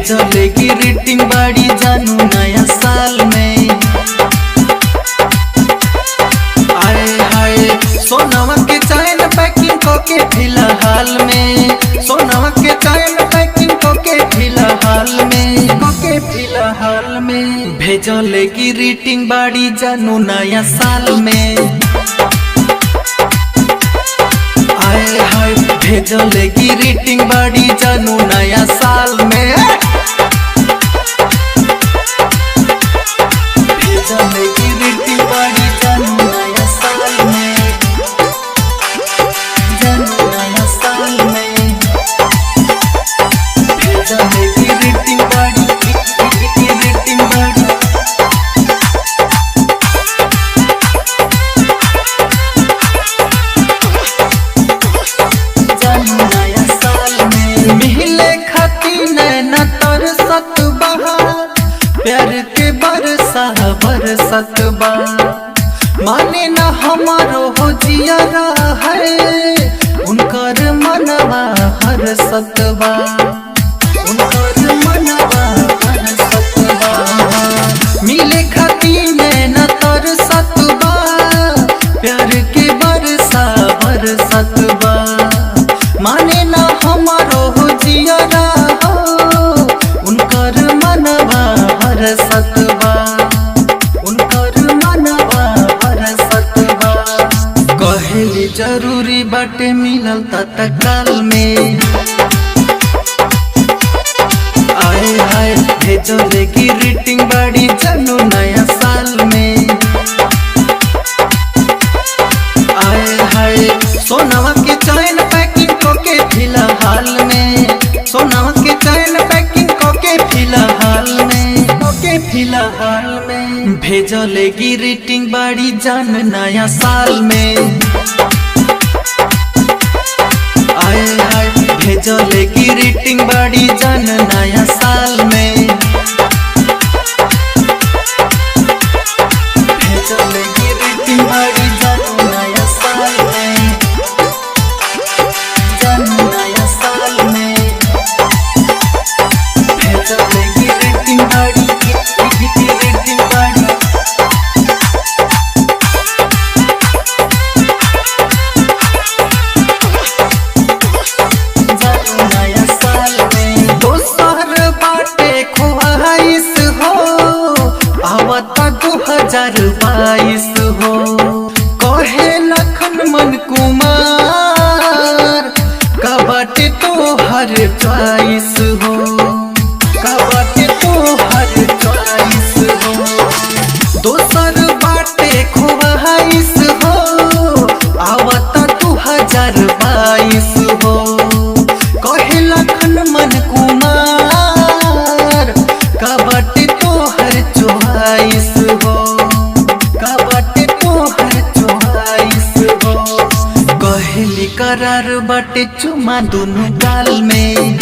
भेजले ग्रीटिंग बाड़ी जानू नया साल में। आए हाय सोनावा के चैन पैकिंग करके फिलहाल में, सोनावा के चैन पैकिंग करके फिलहाल में, करके फिलहाल में। भेजले ग्रीटिंग बाड़ी जानू नया साल में। आए हाय भेजले ग्रीटिंग बाड़ी जानू नया साल में। भेजले ग्रीटिंग बाड़ी जानू नया साल में, जानू नया साल में। भेजले ग्रीटिंग बाड़ी, ग्रीटिंग बाड़ी। जानू नया साल में। मिले खाती नैना तरसत बहार, प्यार के बरसा बरसत बा। माने न हमारो हो जियरा है, उनकर मनवा हरसत बा, उनकर मनवा हरसत बा। मिले खाती नैना तरसत बा, प्यार के बरसा बरसत बा। माने ना हमारो हो जियरा हो, उनकर मनवा हरसत बा, उनकर मनवा हरसत बा। कहेली जरूरी बाटे मिलल तत्काल में। आए हाय भेजले ग्रीटिंग बाड़ी जानू नया साल में। आए हाय सोनावा के चैन पैकिंग करके फिलहाल में, सोनावा के चैन पैकिंग करके फिलहाल में, करके फिलहाल में। भेजले ग्रीटिंग बाड़ी जान नया साल में। आए हाय भेजले ग्रीटिंग बाड़ी जान नया साल में। भेजले ग्रीटिंग बाड़ी जानू नया साल में, जानू नया साल में। भेजले ग्रीटिंग बाड़ी, ग्रीटिंग बाड़ी। जानू नया साल में। दोसर बाटे ख्वाहिश हो, आवता 2022 हो। कहे लखन मन कुमार, का बाटे तो हर चॉइस हो, का बाटे तो हर चॉइस हो। दोसर बाटे ख्वाहिश हो, आवता 2022 हो। कहे लखन मन कुमार, का बाटे तोहर चॉइस हो, का बाटे तोहर चॉइस हो। कहली करार बाटे चुमा दुनु गाल में।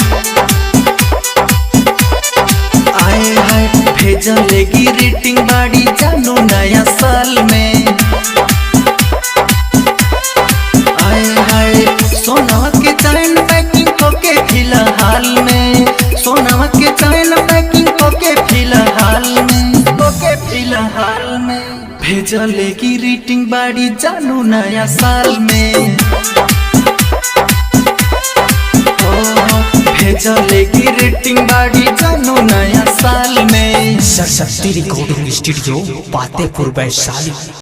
आए हाय भेजले ग्रीटिंग बाड़ी जानू नया साल में। आए हाय सोनावा के चैन पैकिंग करके फिलहाल में, सोनावा के चैन पैकिंग करके फिलहाल में, करके फिलहाल में। भेजले ग्रीटिंग बाड़ी जानू नया साल में। ओ भेजले ग्रीटिंग बाड़ी जानू नया साल में। Saraswati recording studio, Patepur, Vaishali.